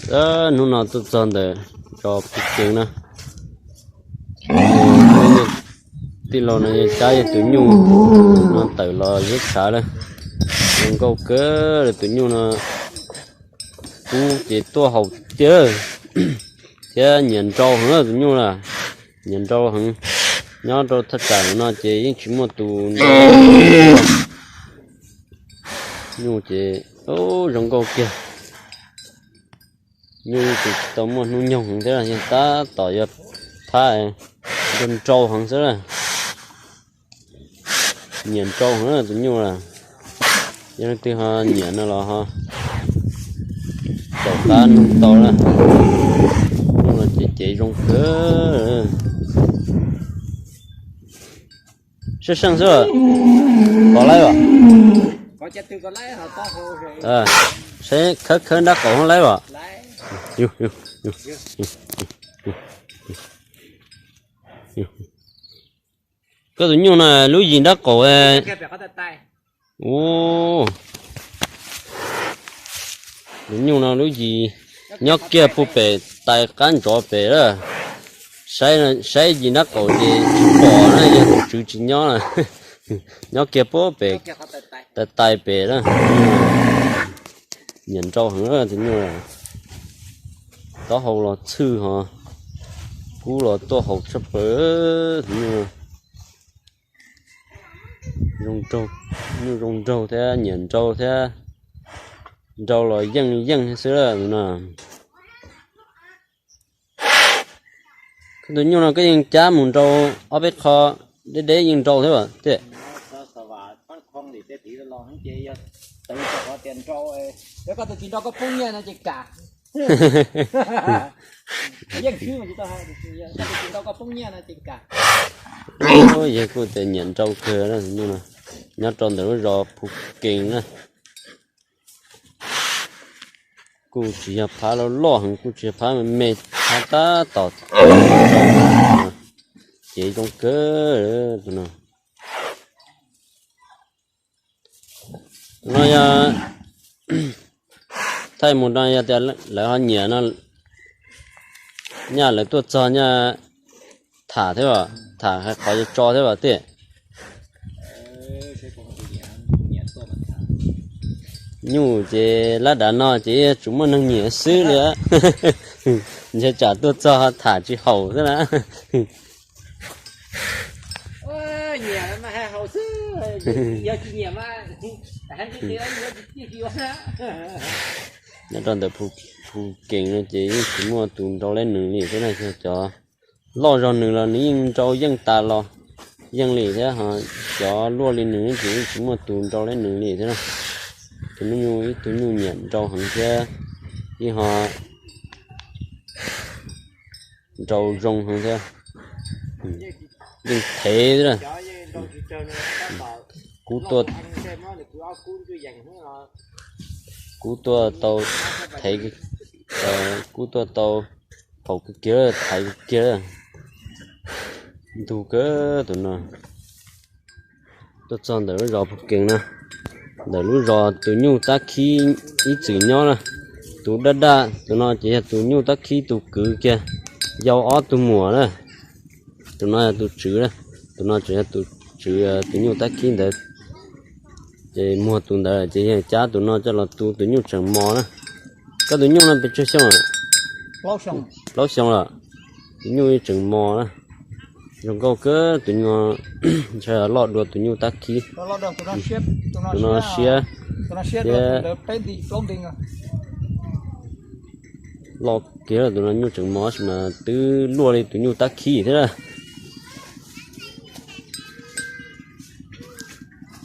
Hnub no tuaj txog ntawm zos Phu Kees na, tij laug no yog cab yog tus nyuj no tawm los zeb tshav lawm. Zoo nkauj kawg li tus nyuj no, kub ces tuaj haus tiag thiab nyiam nrau heev tus nyuj na, nyiam nrau heev. Nyob rau thaj tsam no ces yeej tsis muaj tus nrau. Nyuj ces zoo nkauj kiag. Nyuj ces tsis tau muaj hnub nyoog heev thiab, yog tab tom yog phab nrau nrau heev xwb na. Nyiam nrau heev tus nyuj lawm. Yog leej twg ho nyiam no los ho caum qab nug tau na. Nyuj no ces cev zoo kawg. Seej seej xwb, kov laib as. Saib khawb khawb nrab qaum hoob laib as. Koj tus nyuj no lub yim nrab qaum. Tus nyuj no lub yim nyob kiag puag pem tais qab ntsov pem lawm. Saib yim nrab qaum ces tsis pom na, yog tus tswv tsis nyob na. Nyob kiag puag pem tais tais pem na. Nyiam nrau heev tus nyuj. Taub hau los txhwj ho kub los tuaj haus tshaj plaws tus nyuj. Zoo nraug, nyuj zoo nraug thiab nyiam nrau thiab. Nrau los yeej yeej xwb no. Koj tus nyuj no koj yeej cab mus nrau ob peb qho deb deb yeej nrau thiab as tiag. Yawg kuj tias nyiam nrau kawg, nyob rau ntawm lub zos Phu Kees na. Kuj tsis yog phab loj loj heev, kuj tsis yog phab me me, phab tab tom cev zoo kawg tus no. No yog thaij mus no yog tias lawv ho nyiam no, nyaj lawv tuaj txog nyaj tham thiab, tham hais qhov yuav tso thiab tiag. Nyuj ces lab dav no ces tsuas muaj neeg nyiam xwb li. Ntshe tsam tuaj txog tham tsis haum xwb na. Nyob rau ntawm Phu Kees no ces yeej tsis muaj tus nrau li nws li thiab na, yog cov loj zog nws los nws yeej nrau yeej tas los yeej li thiab, ho cov luaj li nws ces yeej tsis muaj tus nrau li nws li thiab na. Tus nyuj, ib tug nyuj nyiam nrau heev thiab, yeej ho nrau zoo heev thiab, yeej thev thiab. Kub tuaj, kub tuaj tau thev, kub tuaj tau haum kiag kiag, thaiv kiag kiag, ntug kawg tus no. Tuaj txog ntawm lub zos Phu Kees na, ntawm lub zos tus nyuj tab khib ib txwm nyob na. Tus daj daj tus no ces yog tus nyuj tab khib tus kwv kiag, yau ob tug muam na. Tus no yog tus tswv na, tus no tseem yog tus tswv tus nyuj tab khib ntawd. Ces muag tus ntawd ces yog cab tus no coj los tu tus nyuj tseem mos na. Koj tus nyuj no pes tsawg xyoo? Plaub xyoo lawm, tus nyuj tseem mos na. Zoo nkauj kawg tus nyuj, ntshe loj dua tus nyuj tab khib. Tus no siab thiab, loj kiag tus no nyuj tseem mos sis mas twb luaj li tus nyuj tab khib thiab.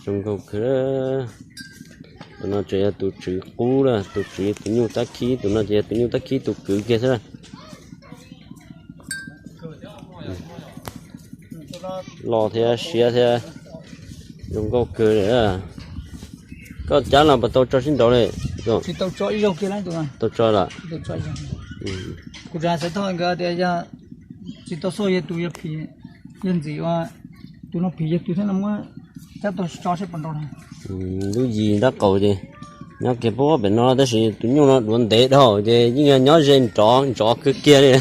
Zoo nkauj kawg. Tus no tseem yog tus tswv qub na, tus tswv tus nyuj tab khib, tus no ces yog tus nyuj tab khib tus kwv kiag xwb. Loj thiab siab thiab, zoo nkauj kawg li. Koj cab los puas tau tso sib nraus li? Tau tso lawm. Kuv xav thov nkawd tias yog tsis tau xauj yog tus yog phim, yog ntxim ua tus no phim yog tus thiab no muab cab tau tso seb puas nrau. Lub yim nrab qaum ces Nyob kiag pem no tab sis tus nyuj no duav ntev dhau ces yeej yog nyob ze nrov nrov kawg kiag li.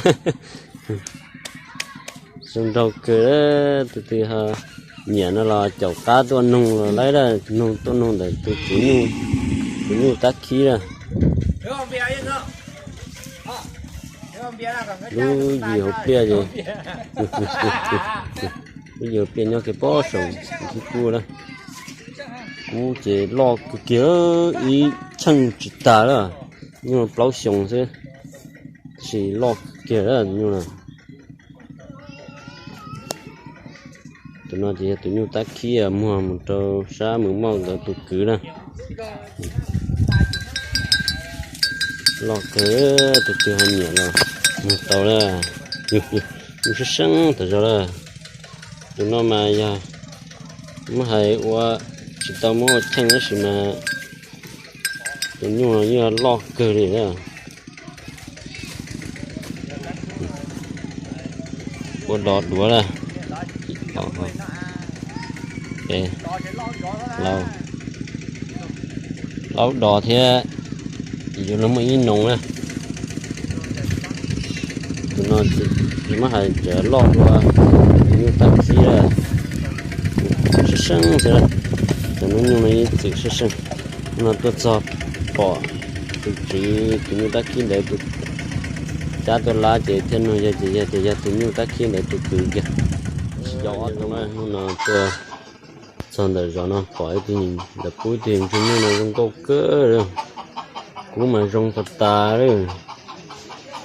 Zoo nraug kawg, tus twg nyiam no los caum qab tuaj nug los laib, nug tuaj nug ntawm tus tswv nyuj, tus nyuj tab khib na. Lub yim hauv pliaj ces, lub yim hauv pliaj nyob kiag pob saum nthwv kub na. Kub ces loj kawg kiag, ib cheej tsis tag lawm, nyuj plaub xyoos xwb, tab sis loj kawg kiag lawm nyuj na. Tus no ces yog tus nyuj tab khib muag mus rau sab Mws Mauj ntawd tus kwv na. Loj kawg, tus twg ho nyiam los muag tau na. Nyuj sab seeb tas zog lawm. Tus no mas yog muab hais ua tsis tau muab ua cheej tab sis mas tus nyuj no yeej loj kawg li na. Ua dog duav lawm. Laub dog thiab, yuav luag muaj ib noo na. Tus no tsis muab hais tseem loj dua tus nyuj tab khib, sab seeb xwb. Cov hnub nyoog no yeej txwm sab seeb. No tuaj txog pom tus tswv tus nyuj tab khib ntawd tus cab tuaj lab ces thiaj nug yog ces yog tias yog tus nyuj tab khib ntawd tus kwv kiag. Tsis yog ob tug na, hnub no tuaj txog ntawm zos no pom ib tug ntawm pub ib tug ntsuag nyuj no zoo nkauj kawg li. Kub mas zoo tas tas li.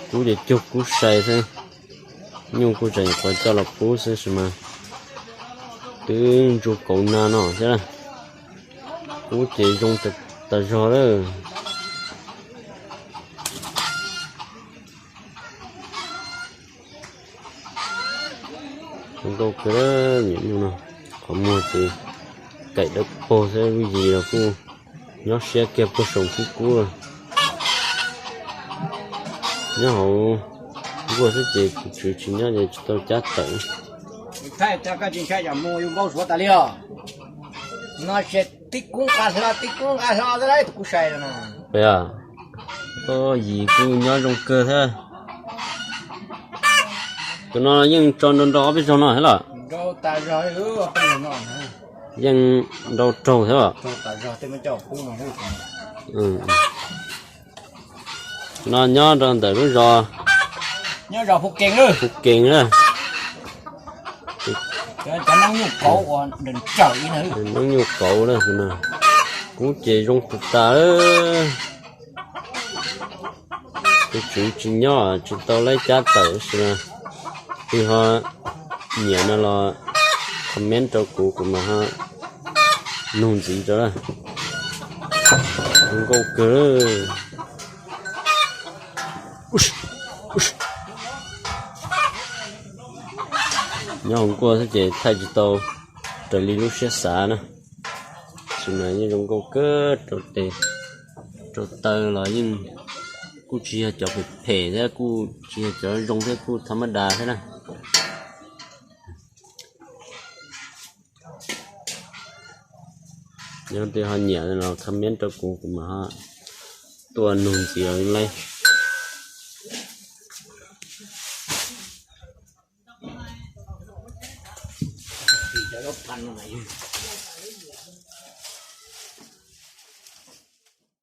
Kub ces cug kub sai xwb. Nyuj kuj tseem nyuam qhuav coj los pub xwb sis mas twb ntsuag kauv na no thiab. Kub ces zoo tas zog lawm. Zoo nkauj kawg, niam nyuj no, qhov muag ces kaim dawb paug xwb, lub yis los kuj nyob siab kiag puag saum khib kub lawm. Nyob hauv nkuaj xwb ces tus tswv tsis nyob ces tsis tau cab tawm. Tib kub nqa hlo, tib kub nqa hlo tus kuj sai no. Yis kuj nyob zoo kawg thiab. Tus no yeej tso nrau nrau ob peb zaug no thiab los? Yeej nrau raug thiab los? No nyob rau ntawm lub zos, nyob zos Phu Kees na. Noob nyuj kauv na, kub ces zoo tas tas. Tus tswv tsis nyob tsis tau laib cab tawm sis mas, tus ho nyiam no los comment rau kuv, kuv mam ho nug ntxiv rau. Zoo nkauj kawg. Nyob hauv nkuaj xwb ces thaij tsis tau raws li lub siab xav na. Tab sis mas yeej zoo nkauj kawg, rau tes rau taw los yeej kuj tsis yog cov phem phem thiab, kuj tsis yog cov zoo thiab, kuj thab mab das thiab na. Yog leej twg ho nyiam los comment rau kuv, kuv mam ho tuaj nug ntxiv los laib.